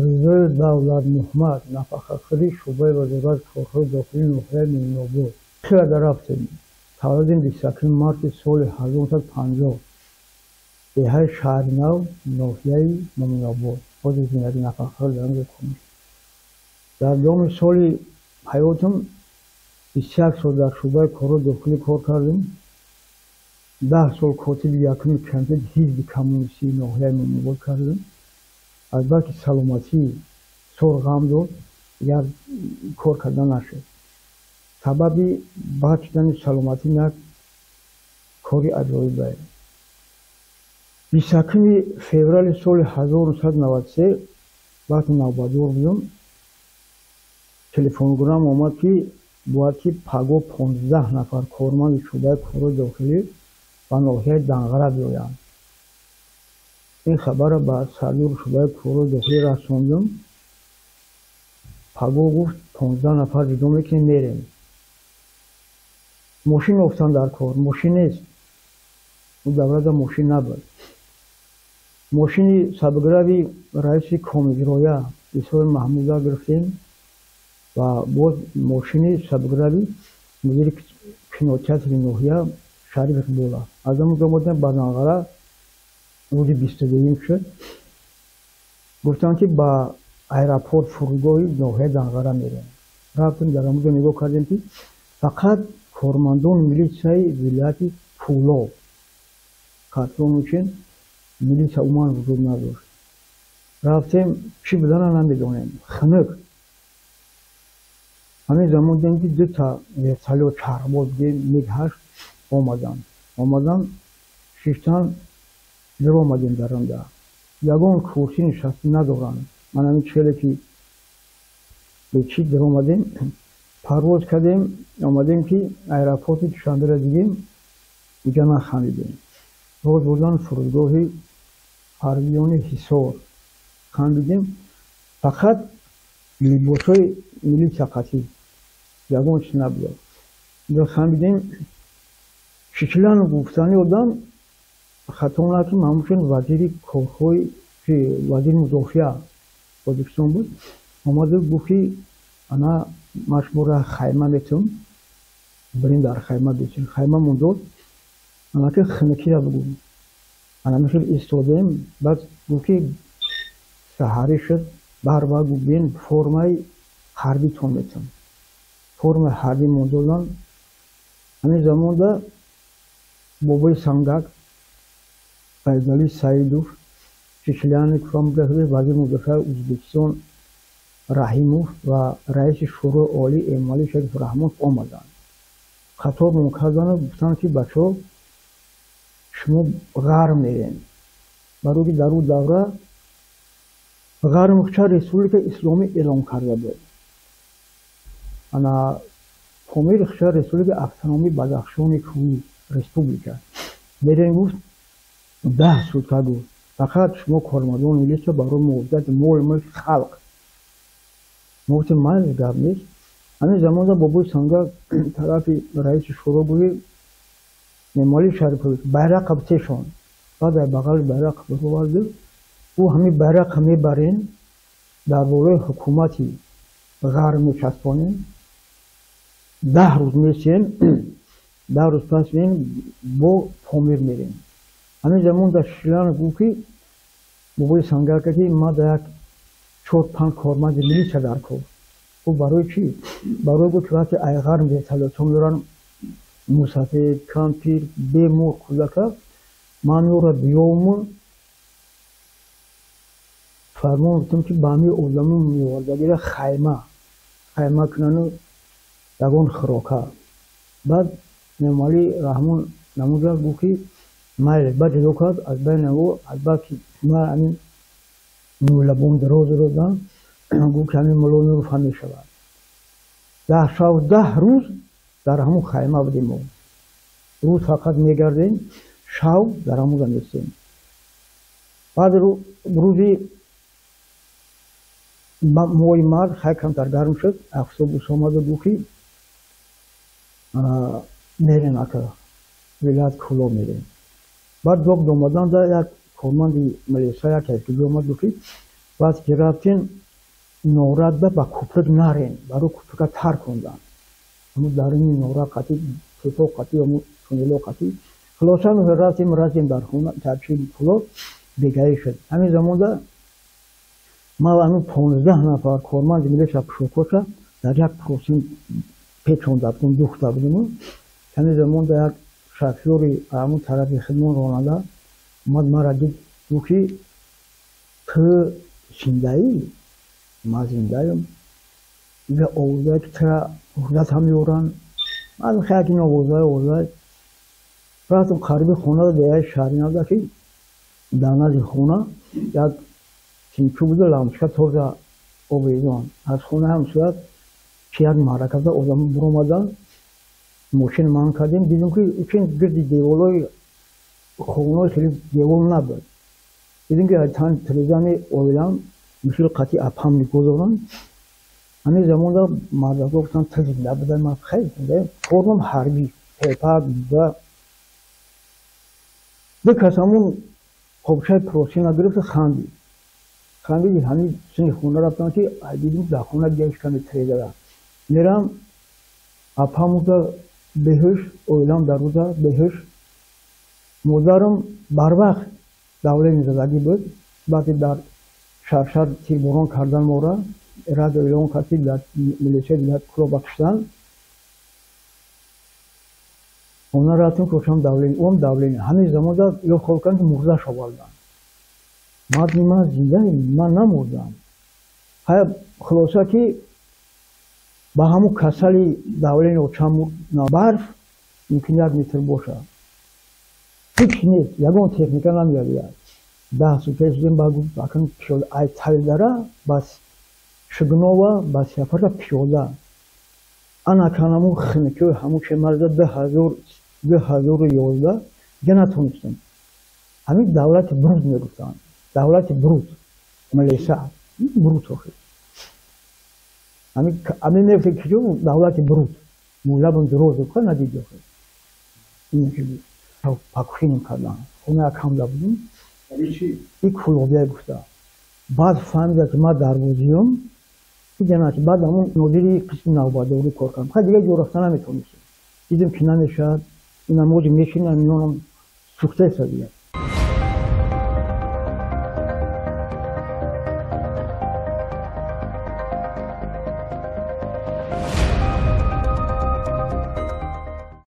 Ризои Давлат Муҳаммад, нафақахӯри шӯъбаи Вазорати корҳои дохилии ноҳияи Мӯминобод. Хеле рафтем. Таваллудим 21 марти соли 1950. Деҳаи Шаҳринав, ноҳияи Мӯминобод. Ҳозир зиндагӣ нафақахӯр дар онҷо кор мекунам. Дар давоми соли ҳаётам 21 сол дар шӯъбаи корҳои дохилӣ кор кардем. 10 сол котиби якуми комитети ҳизби коммунистии ноҳияи Мӯминобод кардем. Аз балки саломатӣ сор ғам дод, дигар кор карда нашуд. Сабаби бад шудани саломатӣ як кори аҷоибе. 21 феврали соли 1993 вақти навбатдор будам, телефонграмма омад, ки бояд ки паго 15 нафар корманди шӯъбаи корҳои дохилӣ ба ноҳияи Данғара биёянд. Ин хабарро ба сардори шӯъбаи корҳои дохилӣ расондам. Паго, гуфт, 15 нафар ҷудо мекунем, мерем. Мошин ёфтан дар кор, мошин нест. Ӯ даврада мошин набуд. Мошини сабграви раиси комиҷроя Исои Маҳмуда гирифтем ва боз мошини сабграви мудири кинотеатри ноҳия Шариф Иқбола. Аз он ҷо омадем ба Данғара. Рӯзи 22-юм шуд. Гуфтанд, ки ба аэропорт, фурудгоҳи ноҳияи Данғара мерем. Рафтем, дар он ҷо нигоҳ кардем, ки фақат кормандони милитсияи вилояти Кӯлоб, Хатлон, милитсия умуман вуҷуд надошт. Рафтем, чӣ будана намедонем, хунук. Ҳамин замон дидем, ки дута вертолёт чархбоз, МиГ-8 омаданд. Омаданд, шиштан, биромадем. Дар онда ягон курсӣ нишастӣ надоранд. Ман ҳамин челе ки бечи даромадем, парвоз кардем, омадем, ки аэропорти Душанберо дидем, дига нахандидем. Боз бурдан фурудгоҳи ҳарбиёни Ҳисор, хандидем. Фақат либосҳои милитсия қатӣ, ягон чиз набуда. Инҷо хандидем. Шишлану гуфтани одам хато накунам, ҳамчун вазири корҳои, вазири мудофиа Тоҷикистон буд, омаду гуфт, ки ана ман шуморо хайма метавам, бирем, дар хайма бишин. Хаймамон дод. Анаки хунукиро бигӯ. Ана мехел истодем. Баъд гуфт, ки саҳарӣ шуд, барва, гуфт, биен, формаи ҳарбитон метавам. Формаи ҳарбӣ мон доданд. Ҳамин замонда Бобои Сангак, Файзалӣ Саидов, Чичлянников, вазири мудофиаи Ӯзбекистон Раҳимов ва раиси Шӯрои Олӣ Эмомалӣ Шариф Раҳмон омаданд. Қатормон кардану гуфтанд, ки бачаҳо, шумо ғарб мерем, барои ки дар ӯ давра ғарб ча республикаи исломӣ эълон карда буд, ана Помир ча республикаи автономии Бадахшони кӯҳӣ республика. Мерем, гуфт, 10 сутка, гуфт, фақат шумо кормандони милитсия барои муҳофизати моли мулки халқ. Мо гуфтем, майли, гап нест. Ҳамин замонда Бобои Сангак тарафи раиси шӯро гӯи Эмомалӣ Шарипович байрақа битешон. Баъд дар бағали байрақа бироварду, ӯ ҳамин байрақа мебарем, дар болои ҳукумати ғарб мечаспонем, 10 рӯз месием, 10 рӯз пас меем, бо Помир мерем. Ҳамин замон дар Шишланов гуфт, ки Бобои Сангака, ки ма дар як чор панҷ корманди милитсия дар кор. Гуфт, барои чӣ? Барои, гуфт, ки вақте ай ғарб вертолётҳо меоранд, мусафед, кампир, бемор, кӯдака, ман ӯро биёвуму фармон гуфтам, ки ба ҳамин одамо меовардагира хайма хайма кунану ягон хӯрока. Баъд Эмомалӣ Раҳмон намуҷа гуфт, ки майли. Баъд ҷудо кард аз байни ӯ, аз баъд ки ма ҳамин мӯйлабон дароз додам, гуфт, ки ҳамин Мулло Нуров ҳам мешавад. 10 шаб, 10 рӯз дар ҳамун хайма будем. Мо рӯз фақат мегардем, шав дар ҳамунҷа местем. Баъд рӯзи моҳи март хай камтар гарм шуд, автобус омаду гуфт, ки мерем, ака, вилоят Кӯлоб мерем. Баъд доб омадан да як корманди милиса, як ҳайфиги омад, гуфт, ки Вақте ки рафтем, Норакда ба кӯприк нарем, барои кӯприка тар кундан. Ҳамун даруни Норак қатӣ, тепо қатӣ, ҳамун туннело қатӣ. Хулоса рафтем, дар хона, дар чи Кӯлоб бегаӣ шуд. Ҳамин замонда ман ҳамин 15 нафар корманди милиса пӯшокоша дар як простынь печонда будем, духта будем. Ҳамин замонда як шофёри ҳамун тарафи хидмон ронанда омад, мара дид, гуфт, ки ту зиндаӣ? Ман зиндаем. Ига овозае ки тура ҳуррат ҳам меоранд. Ман хеле ин овозае. Рафтам қариби хона, деҳаи Шаҳринавда, ки дар назди хона як симчӯ буда, лампочка тоза овезон. Аз хона ҳамсоя ки як маъракада одам буромадан, мошин ман кардем, дидем, ки чин гирди деволои хонаи хеле девол набуд. Дидем, ки тан тирезани оилам мисол қатъи апам мегузоранд. Ҳамин замонда мардако гуфтанд, ту зинда буда? Ман хеле зиндаем. Формам ҳарбӣ, тепа да. Ду кас ҳамун қобшаи простынь а гирифта хандид. Хандиди, ҳамин сини хона рафтам, ки дидем, дар хона геш ками тирезада. Мерам, апам уда беҳуш, оилам дар уда беҳуш. Модарам барвақт давление задагӣ буд. Вақте дар шаршар тирборон кардан мора, радио эълон кард, ки дар милисия дигар Кӯлоба куштан. Хона рафтем, ки ошам давление, он давление. Ҳамин замонда ё хол карданд, ки мурдаш оварданд. Мардми ман зиндаем, ман намурдам. Ҳая, хулоса, ки ба ҳамун касали давление очам мурд. Барф мумкин 1 метр бошад. Ҳеч нест, ягон техника намеояд. 10 сутка шудем, ба гуфт, акн пиёда ай Талдара ба Шигнова ба сафарда пиёда. Ана канаму хинкӣ ҳамун чемарда 2011 дига натонистем. Ҳамин давлати бруд мегуфтанд. Давлати бруд. Милиса. Бруд охир. Ҳамин мегуфт, ки давлати бруд. Мулабам дурӯғ гуфт, надиди охир. Ин ки пакушиним кардан. Хона якамда будем. И кулобия гуфта. Баъд фаҳмида, ки ман дарвозиём, диганач баъд ҳамун нодири қисми навбатдорӣ кор кардам. Хай, дига ҷо рафта наметонистем. Дидем, ки намешавад, ина моҷи мешинам, миёнам сӯхтаеста дига.